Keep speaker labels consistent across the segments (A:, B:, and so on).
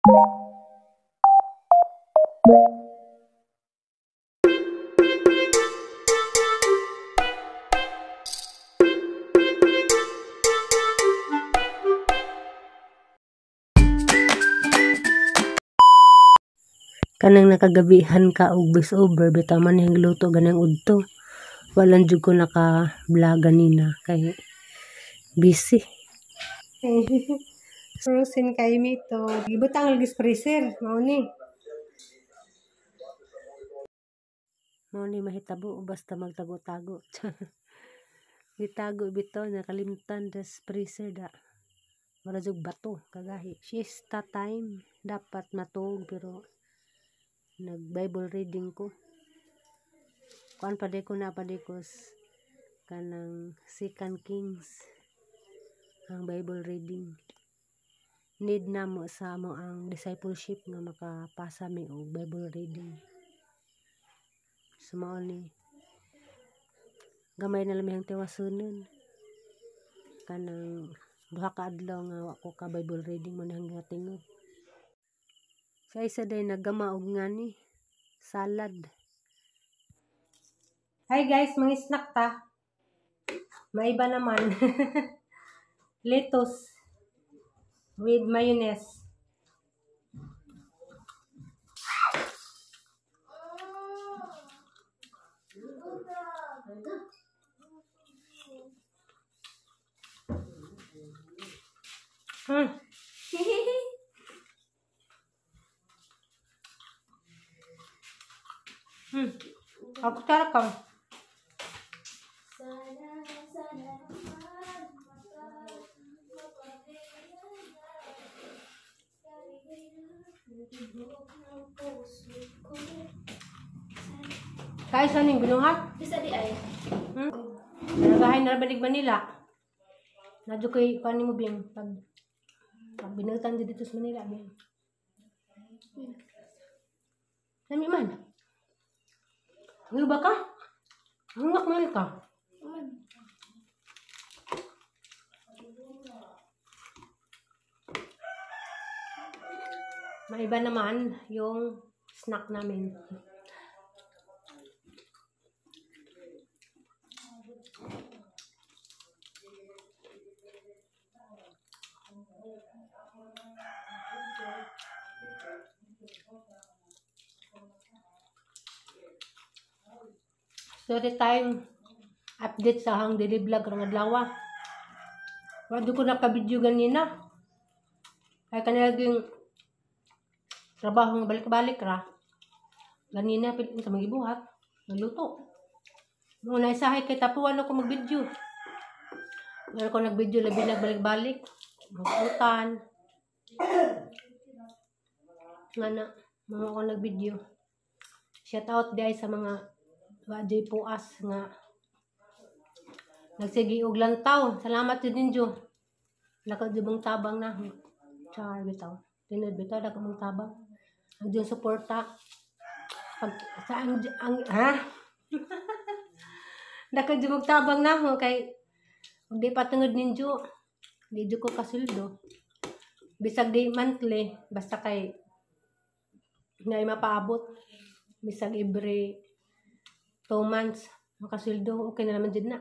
A: Kanang nakagabihan ka og voice over bitaw man yang giluto ganang udto. Wala jud ko naka-vlog ganina kay busy. Frozen kay mito. Gibutang lagi sa freezer, mao ni. Mao ni mahitabo basta magtago-tago. Gitago bitaw nakalimtan sa freezer da. Mura jud bato kagahi. Siesta time dapat matuog pero nag Bible reading ko. Kuan pa ko na pa ko kanang Second Kings ang Bible reading. Need na mo sa mo ang discipleship nga makapasa mi og Bible reading. So mao ni gamay na lang mihang tiwasunon. Kanang duha ka adlaw nga wa ko ka Bible reading mo nang tingog. Sa isa day naggama og ngani salad. Hi guys, mga snack ta. Maiba naman. Lettuce with mayonnaise. Ako tara ka. Kaya saan yung binuhat?
B: Bisa di ay.
A: Nagahay na balig Manila. Nadyo kay paano mo bing pag binutan dito sa Manila bing. Nami man. Ano ba ka? Hangak man ka. Maiba naman yung snack namin. Story time update sa hang daily vlog karong adlaw. Wa ko naka-video ganina. Kay kanilaging trabaho nga balik-balik ra. Ganina pili sa magibuhat, nagluto. Mo na isahay kay tapuan ako mag-video. Wala ko nag-video labi nagbalik-balik. Magputan. Ngana, mga ako nag-video. Shout out guys sa mga wa puas nga nagsige og lantaw. Salamat jud ninyo. Lakaw jud mong tabang na. Char bitaw. Tinud bitaw dako mong tabang. Ang jud suporta. Pag sa ang ha? Dako jud mong tabang na ho kay ug di patungod ninyo. Di jud ko kasuldo. Bisag di monthly basta kay nay mapaabot. Bisag every 2 months makasildo, okay na naman din na.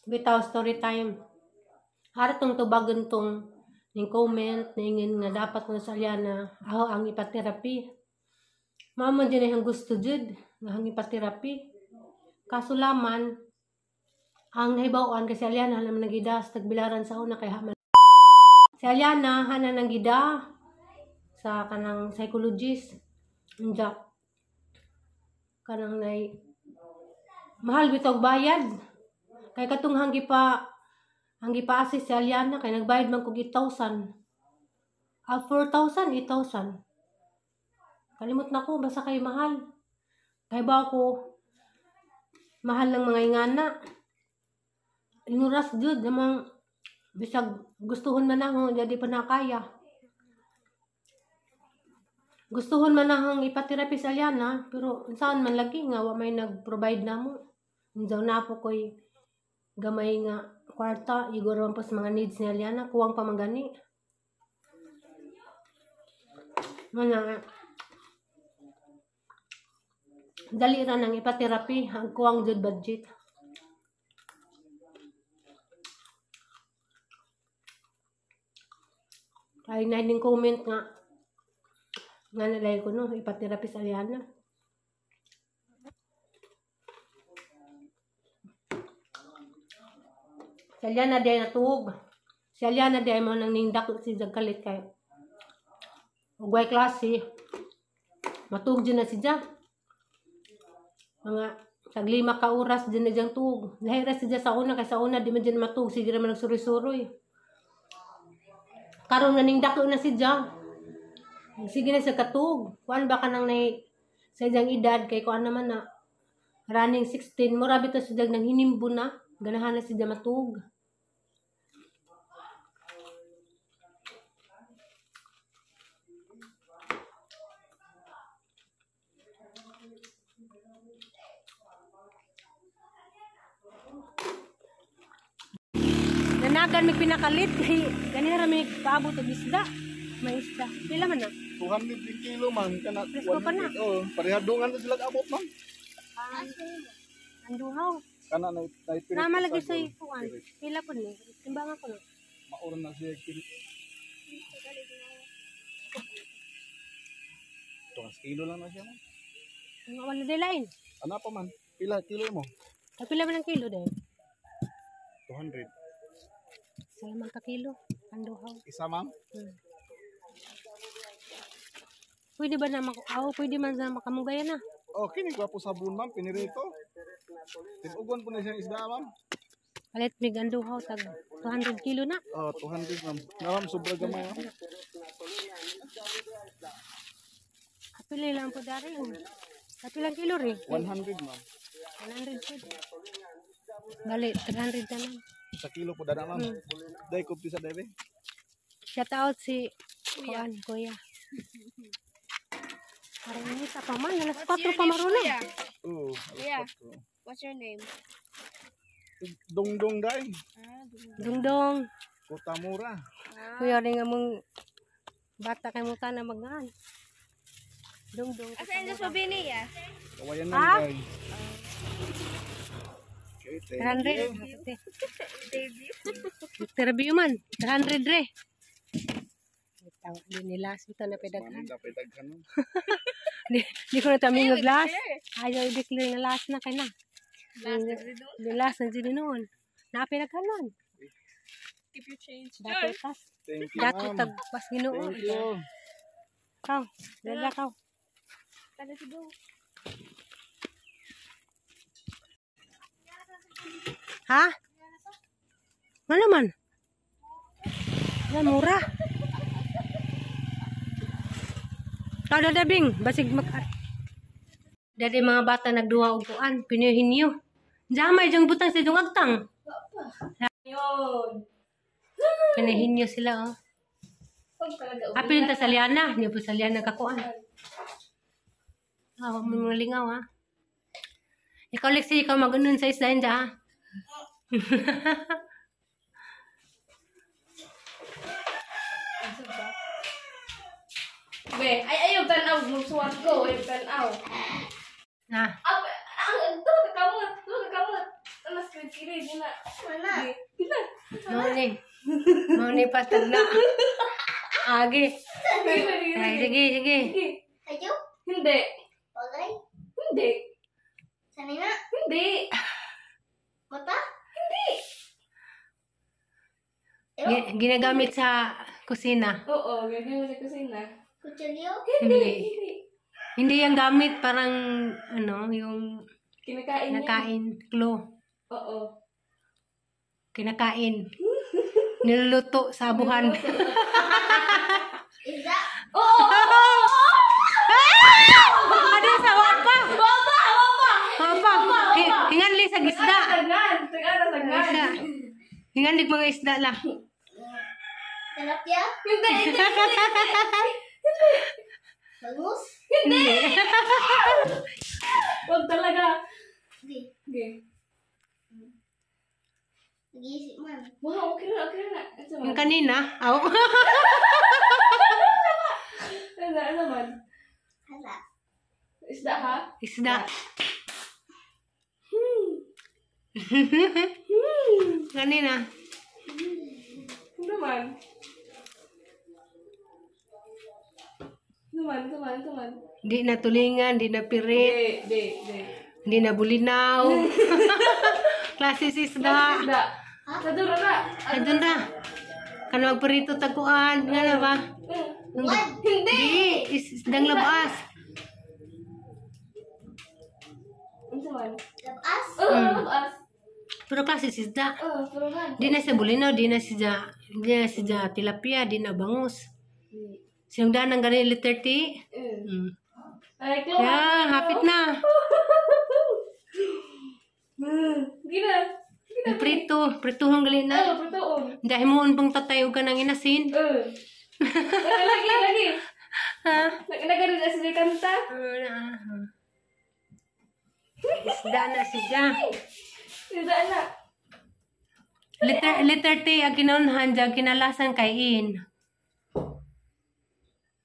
A: Bitaw story time. Ara tong tubagon tong ning comment ningin nga dapat mo sa Aliana aho ang ipatherapy. Mama din ang gusto jud nga ang ipatherapy. Kaso laman ang nahibaw-an kasi Aliana naman nagida sa tagbilaran sa una kay haman. Si Aliana hana nang gida sa kanang psychologist. Unja. Kanang nay mahal bitog bayad. Kay katong hanggi pa assist si Aliana kay nagbayad man kog 8,000. Ah, 4,000, 8,000. Kalimot na ko basta kay mahal. Kay ba ako mahal ng mga ingana. Inuras jud namang bisag gustuhon man ako jadi pa na kaya. Gustuhon man akong ipaterapi sa Aliana pero saan man lagi nga wa may nag-provide namo. Unsa na po koy gamay nga kwarta igor man po sa mga needs ni Aliana, kuwang pa man gani. Mana dali ra nang ipaterapi ang kuwang jud budget. Ay na ning comment nga nga nalay ko no ipaterapi sa Aliana. Si Aliana di ay natuog. Si Aliana di ay mo nang ningdak si Jagkalit kay ugway klase. Matuog dyan na siya. Mga tag 5 ka oras dyan na diyang tuog. Lahira siya sa una kay sa una di man dyan matuog. Sige naman nagsuroy-suroy. Karon na ning dako na siya. Sige na siya katuog. Kuan ba ka nang nay sa iyang edad kay kuan naman na running 16 mura bitaw siya nang hinimbo na. Ganahan na siya matuog. Nanagan may pinakalit kay ganira may paabot og isda. May isda. Pila man na?
B: 200 kilo man kana.
A: Presko pa na.
B: Oh, parehadungan na sila abot man.
A: Ang duhaw.
B: Kana na
A: Nama lagi sa kuan. Pila po ni? Timbangan ko no.
B: Maoran na siya kilo. 2 kilo lang na siya man.
A: Ang wala delain.
B: Ana pa man. Pila kilo mo?
A: Pila man ang kilo dai?
B: 200.
A: Salamat ka kilo. Ang duhaw.
B: Isa ma'am?
A: Pwede ba na pwede man na makamugaya na.
B: Okay, ni gwapo sabon ma'am, pinirito. Tinugon po na siyang isda ma'am.
A: Palit mig ang duhaw tag 200 kilo na.
B: Oh, 200 ma'am. Na ma'am, sobra gamay ma'am.
A: Kapili lang po dari. Kapilang kilo rin?
B: 100 ma'am.
A: 100 po. Bali, 300 na lang.
B: Sa kilo po dana ma'am. Dai kupti sa debe.
A: Shout out si Kuan, Kuya. Parang inita pa man, alas 4 pa marunong.
B: Oo,
C: Yeah.
B: alas 4.
C: What's your name?
B: Dongdong dai.
C: Ah,
A: Dungdong.
B: Kotamura.
A: Kuya rin nga mong bata kay mo na magaan. Dungdong.
C: Asa yung sabi niya?
B: Kawayan
A: Ah?
B: lang dai. Okay, thank
A: 300.
B: you.
A: Interview man. 300 re. Bitaw, di nila ito na pedaghan.
B: Ma'am, dapat daghan. No?
A: Di ko na tamingo glass. Ayaw i-declare na last na kay na. Di last na dyan noon. Napinaghanon.
C: Keep your change.
A: Dato tas.
B: Thank you,
A: Dato
B: ma'am.
A: tagpas Ginoo.
B: Thank you.
A: Kaw, dala kaw.
C: Let's go.
A: Ha? Ano man? Yan, mura. Kaw dadabing, basig mag... Dati mga bata nagduwa og kuan, pinihinyo. Jamay jang butang sa jung agtang.
C: Yun.
A: Pinihinyo sila oh. Apil ta saliana, niyo po saliana kakuan. Ah, wag mo mga lingaw ha. Ikaw Lexi, ikaw mag-unon sa isda hindi ha.
C: Be, ay ayaw tanaw, magsuwat ko, ayaw tanaw.
A: Na,
C: Ang ito kakamot, ito kakamot. Alas kiri na. Mana? Pila.
A: mao ni. Mao ni pastag na. Agi. Ay, sige, sige.
D: Ayaw?
C: Hindi.
D: Bagay?
C: Hindi.
D: Sanay na?
C: Hindi.
D: Mata?
C: Hindi.
A: Ginagamit sa kusina.
C: Oo, gagawin mo sa kusina.
D: Kutsilyo?
C: Hindi.
A: Hindi.
C: Hindi.
A: Hindi yung gamit, parang ano, yung
C: Kinakain niya.
A: kinakain. Clue.
C: Oo.
A: Kinakain. Niluluto sa abuhan.
D: Isda.
C: Oo!
A: Ano sa wapa?
C: Wapa! Wapa!
A: Wapa. Hinganli sa gisda.
C: Sagnan! Sagnan! Sagnan!
A: Isda. Hinganli mga isda lah.
D: Tilapia.
C: Hindi! Hindi!
D: Bangus.
C: Hindi! Huwag talaga.
D: Di.
C: Okay.
D: Nag-iisip man.
C: Wow, okay na, okay na. Ano man?
A: Yung kanina. Aw.
C: Ano, ano man?
D: Hala.
C: Isda ha?
A: Isda. Kanina.
C: Ano man? Ano man? Ano man? Ano man?
A: Di na tulingan, di na pirit,
C: Di, di, di.
A: di na bulinaw. Klase sa isda.
C: Isda. Sa duro na.
A: Adun na. Kano magprito taguan, nga na ba?
D: What?
C: Hindi!
A: Di, isdang labas.
C: Ano man?
D: Labas.
C: Oo, labas.
A: Pero klase sa isda.
C: Oo, pero man.
A: Di na siya bulinaw, di na siya, di na siya tilapia, di na bangus. Sinugdan ng ganin letter T.
C: Ay, clue.
A: Yeah, hapit na.
C: Gina.
A: Prito, prituhong gali na.
C: Oo, pritoon.
A: Dahil mo pang tatayo ka ng inasin.
C: Oo. Lagi, lagi.
A: Ha?
C: Nagarin na siya kanta.
A: Isda na siya.
C: Isda na.
A: Letter T ang kinaunhan dyan, kinalasan kay in.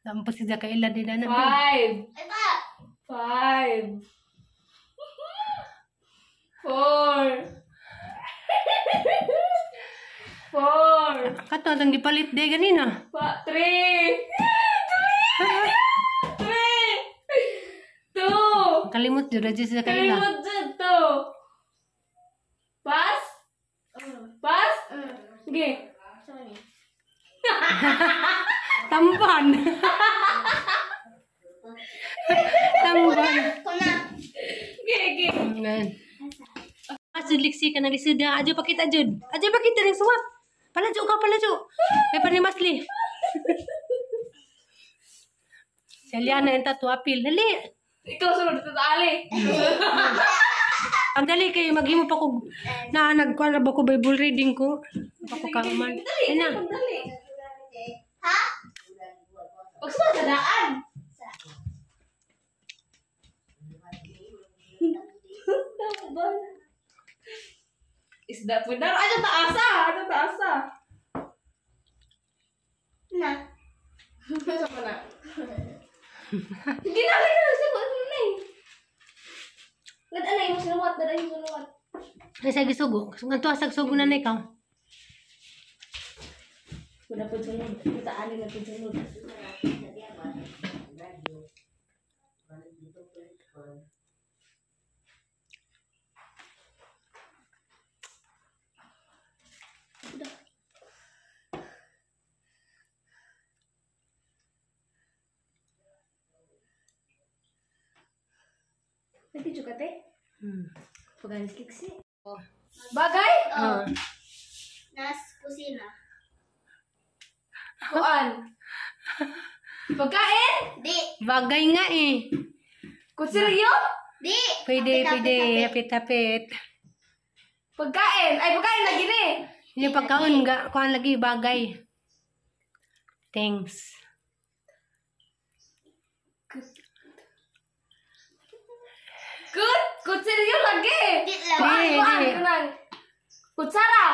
A: Tampo siya kaila din na.
C: 5.
D: Ay ba?
C: 5. 4. 4.
A: Kato, ang gipalit de ganina.
C: 3. 3. 2.
A: Kalimot jud ra siya kaila.
C: Kalimot jud to. Pass? Pass? Sige.
D: Sorry.
A: Tamban. Tamban.
D: Ko na.
C: Sige, sige.
A: Nan. Asud liksi ka na lisida. Ajo pakita jud. Ajo pakita ning suwat. Palajo ka palajo. Ay pa ni Masli. Si Aliana yung tatuapil. Dali.
C: Ikaw sunod sa ali.
A: Ang dali kay maghimo pa ko na nagkuan ra ba ko Bible reading ko. Pa ko kauman. Ayun na.
C: Dali.
D: Ha?
C: Huwag sa dadaan. Tamban. Isda po na. Ano taasa? Ano taasa?
D: Na.
C: Sa pa na. Hindi na lagi na sa ano na eh. Nadaan mo sinuwat, nadaan mo sinuwat.
A: Ay sa gisugo. Ngadto sa sugo na na ikaw.
C: Wala po sunod. Taan na po sunod. Nagpidyo ka, te? Pagalis liksi. Bagay?
D: Oh. Nas kusina.
C: Kuan. Pagkain?
D: Di.
A: Bagay nga eh.
C: Kutsilyo?
D: Di.
A: Pwede,
D: Hapit,
A: pwede.
D: hapit, hapit.
A: Hapit, hapit.
C: Pagkain? Ay, pagkain lagi ni.
A: Yung pagkaon, kuan lagi, bagay. Thanks.
C: Good. Kutsilyo lagi.
D: Di lang.
C: Kuan,
A: Di,
C: kuan,
A: di.
C: kunang. Kutsara.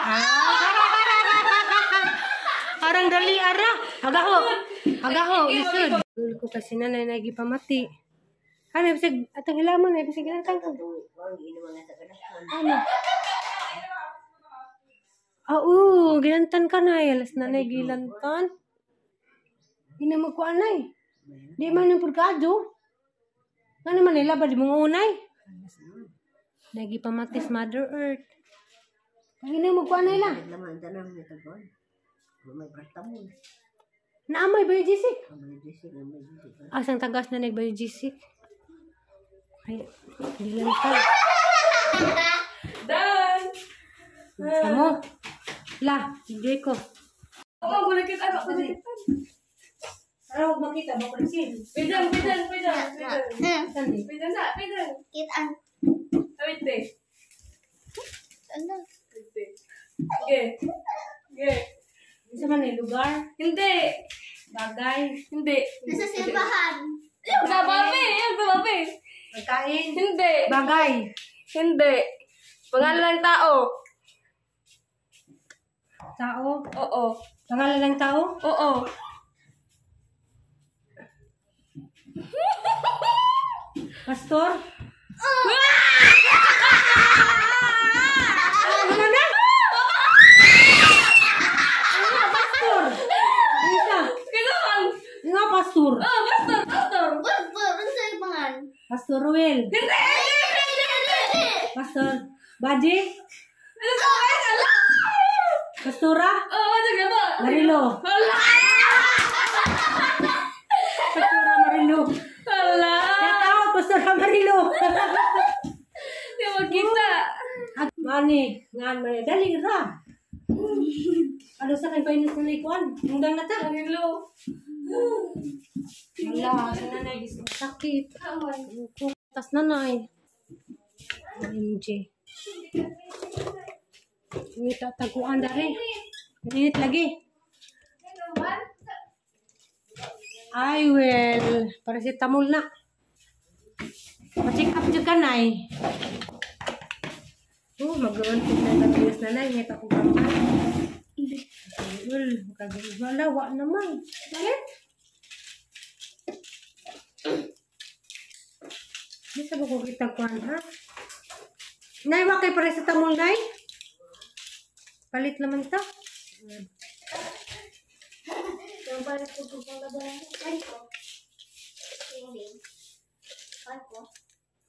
A: Parang dali ara. Agaho. Agaho, isod. Dulo ko kasi nanay nagipamati. Ano, bisag atong hilamon, ay bisag ilang tangkag. Ano? Ah, oo, gilantan ka na. Alas nanay gilantan. Hindi mo ko anay. Di man yung purkado. Nga naman nila ba di mong unay? Nagipamatis Mother Earth. Pag mo ko anay la. Naamay Biogesic. Asang tagas na nag Biogesic. Ay, di lang ta.
C: Done!
A: Samo. La, enjoy ko.
C: Oo, gulakit ako. Gulakit.
A: Para huwag makita ba ko rin.
C: Pidan, pidan, pidan. Pidan.
A: Saan eh?
C: Pidan sa, pidan.
D: Kitaan.
C: Wait, eh.
D: Ano?
C: Wait, eh. Okay. Okay.
A: Isa man eh, lugar,
C: Hindi.
A: bagay,
C: Hindi.
D: Nasa simbahan.
C: Yung bababe. Yung bababe.
A: pagkain,
C: Hindi.
A: bagay,
C: Hindi. Pangalan ng tao.
A: tao,
C: Oo.
A: pangalan ng tao,
C: Oo.
A: pastor. Ano na? Ano nga, pastor? Isa.
C: Kailangan.
A: Ano nga, pastor?
C: Oh, pastor, pastor.
D: Pastor, ano sa ibangan?
A: Pastor Ruel.
C: Hindi. Hindi, hindi, hindi.
A: Pastor Baji.
C: Ano sa akin? Ala.
A: Pastora.
C: Oo, sige ba?
A: Marilo.
C: Ala.
A: Pastora Marilo.
C: Ala.
A: Shout out, Pastora Marilo.
C: Hindi makita.
A: Mani, ngan mani, dali ra. Ano sa kay painis na ikuan? Hanggang na ta.
C: Marilo.
A: Wala, sa nanay gusto sakit. Tas nanay. OMG. Ngita taguan dari. Init lagi. I will. Paracetamol na. Pa-check up jud ka, nay. Oh, mag-uuntig na nagbilas na nay. Ngita ko gamay. Well, wala, wa naman. Bakit? Di sa ko kita kuan ha? Nay, wa kay paracetamol, nay? Palit naman ta.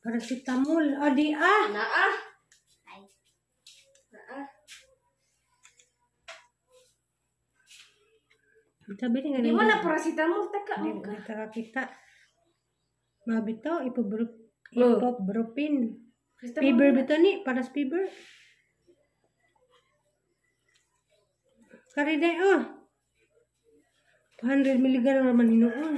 A: Paracetamol. Ah, di ah.
C: Naa.
D: Ay.
C: Naa.
A: Sabi ni nga
C: Di mo na paracetamol taka.
A: Di kita kita. Mabitaw
C: Oh.
A: ipobropin. Fever bitaw ni para sa fever. Kari day oh. 200 mg naman hinuon.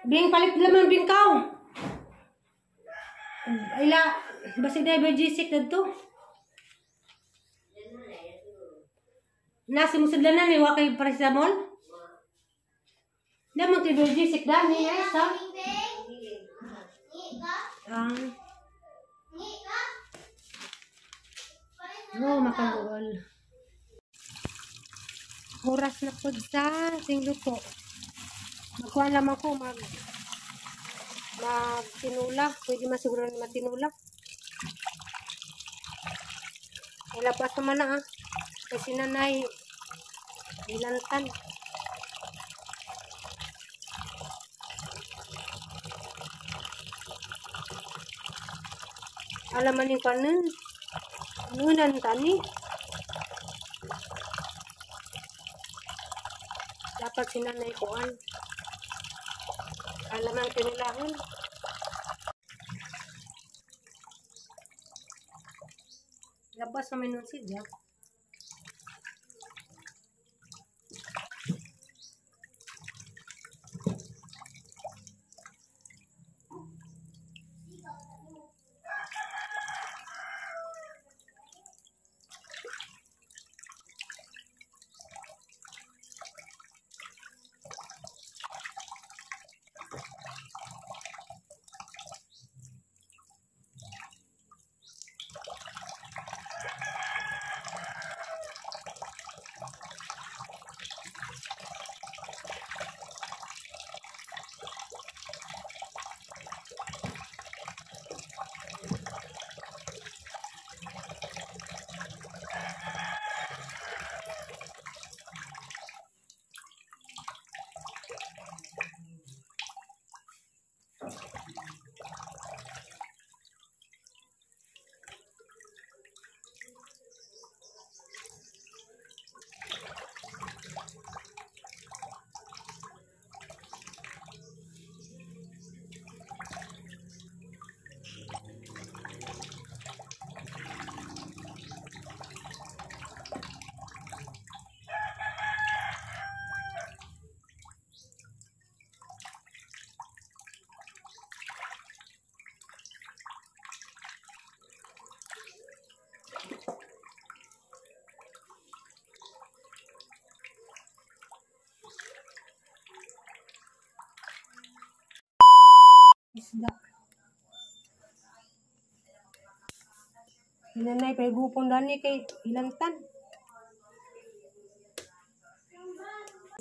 A: Bing palit laman bing kaw. Ila basi day Biogesic dadto. Nasa musudlanan ni wa kay paracetamol? Damo kay Biogesic dani ay sa. Ah. Oh, makaluol. Oras na pud sa singluto. Magkuha lamang ko magtinula. Pwede masiguro na matinula. Wala pa sa mana ah. Kasi nanay nilantan. Alam man yung kanin. Nunan tani. Dapat sinanay kuan. Alam ang tinulahon. Labas naman nun si Jack. Sinanay pa gupon dani kay ilantan.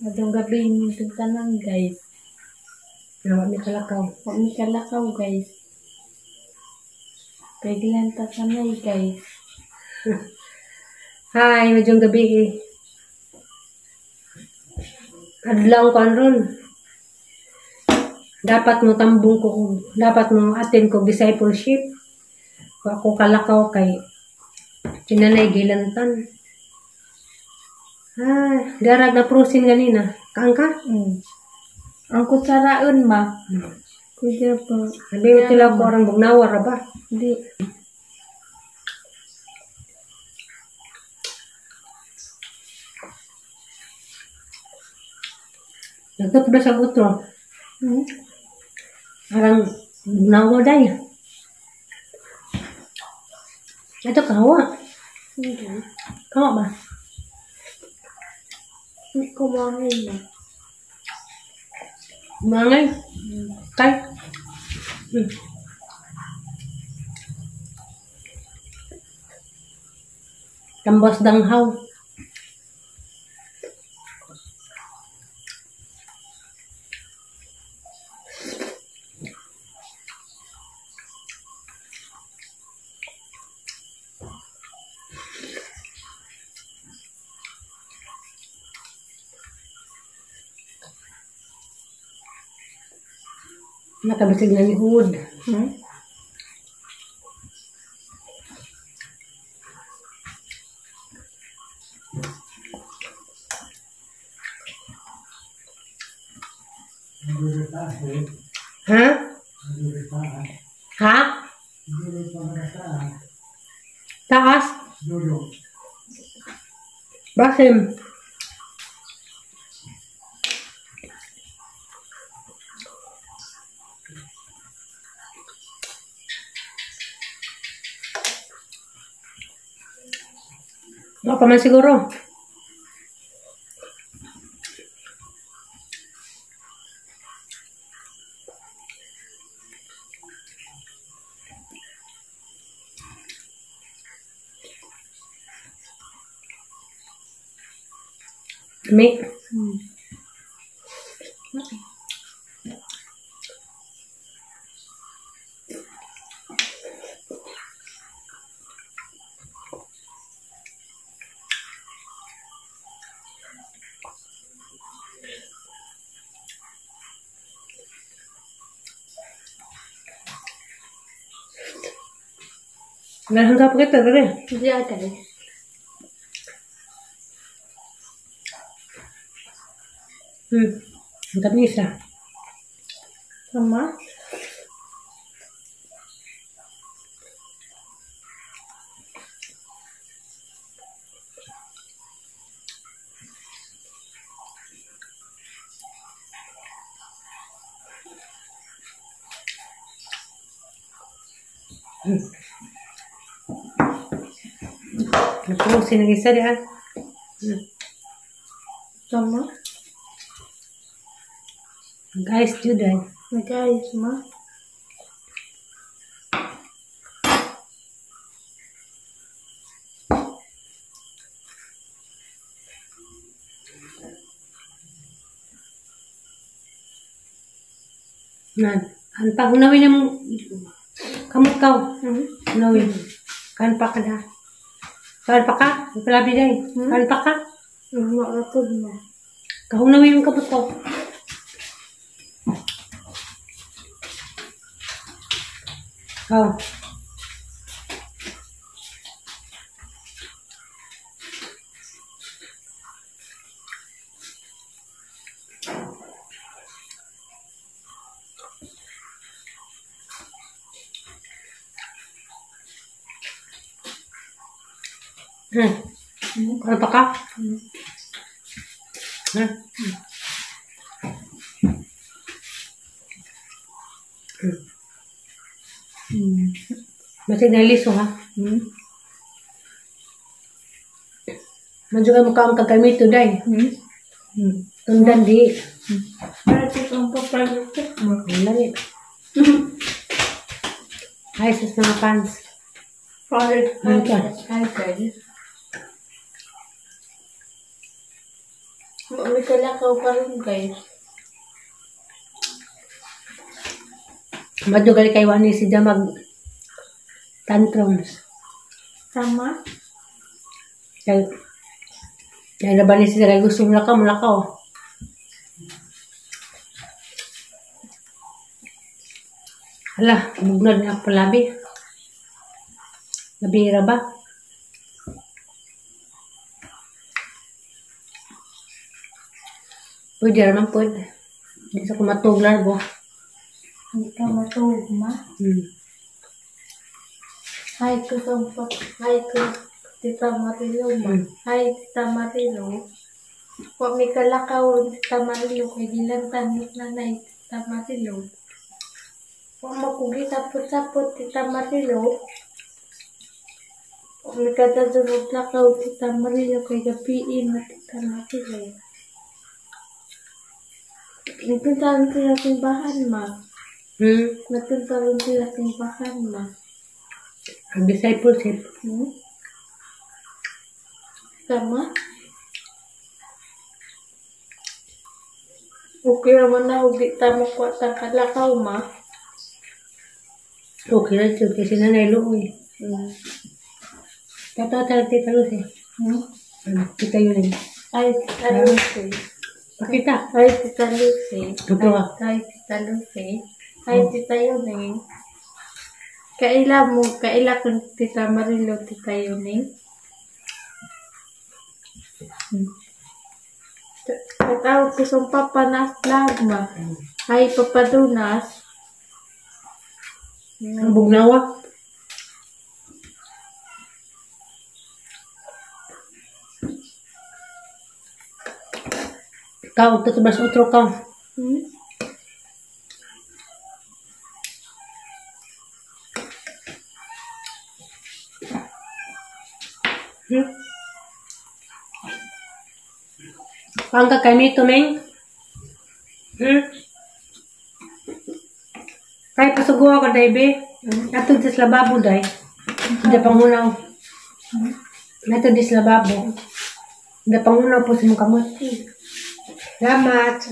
C: Adong gabi nitong tanan guys.
A: Nawa mi kalakaw.
C: Wa mi kalakaw guys. Kay gilanta sanay guys.
A: Hi, madyong gabi eh. Adlaw ko ron. Dapat mo tambong ko, dapat mo atin ko discipleship. Wa ko kalakaw kay sinanay gilantan. Ah, darag na prosin ganina. Kaan ka?
C: Ang kutsaraon ma. Kuya po.
A: Sabi mo sila ko orang bugnawa ra ba?
C: Di.
A: Nagtutbla sa utro. Parang bugnawa day. Ito kawa. Kawa ba?
C: Hindi ko mangay na.
A: Mangay? Kay? Tambos danghaw. Nakabisig na ni Hood. Ha? Ha? Taas? Basim. Wala pa man siguro. May. Meron ka pa kita, dali.
C: Hindi ata eh.
A: Ang tamis ah.
C: Tama?
A: Napusin ang isa diyan.
C: Tama?
A: Guys, Juday.
C: Guys, ma.
A: Nan, ang pangunawin ng kamot ka. Unawin. Kan pa ka na. Kan pa ka? Palabi day. Kan pa ka?
C: Makatod mo.
A: Kahunawin yung kamot ko. Oh. Ano pa ka? Masig na liso ha? Medyo kayo mukha ang kagamit today. Tundan di.
C: Bakit ang papalutok mo?
A: Wala rin. Hi sis mga fans. Ano ka?
C: Hi guys. May kalakaw pa rin guys.
A: Madyo gali kay wani siya mag tantrums.
C: Tama?
A: Kay kay laban ni siya kay gusto mulakaw, mulakaw. Hala, bugnod na palabi. Nabira ba? Pwede naman pwede. Hindi sa kumatog largo.
C: Hindi ka matug, ma. Hi ko sa hi ko Tita Marilo, ma. Hi Tita Marilo. Wa mi kalakaw Tita Marilo kay gilantan nanay Tita Marilo. Wa makugi sapot-sapot Tita Marilo. Wa mi kadadulog lakaw Tita Marilo kay gabiin na Tita Marilo. Nagpunta rin sila simbahan, ma. Nagpunta rin sila simbahan, ma.
A: Ang discipleship.
C: Tama? Okay naman na, huwag tama ko at ang kalakaw, ma.
A: Okay na siya, kasi nanay luoy. Tatawa talaga Tita Lucy. Tita yun eh.
C: Ay, Tita Lucy.
A: Pakita.
C: Ay, Tita Lucy.
A: Totoo.
C: Ay, Tita Lucy. Ay, Tita Yuning. Kaila mo, kaila kung Tita Marilo, Tita Yuning. Katawag ko sa Papa Nas vlog, ma. Ay, Papa Dunas.
A: Ang bugnawa. Kau, tutubas otro kau. Pangka kay mito, Meng? Kay pasugo ako, day, be. Nato dis lababo, day. Hindi pangunaw. Nato dis lababo. Hindi pangunaw po sa mong kamot. Salamat.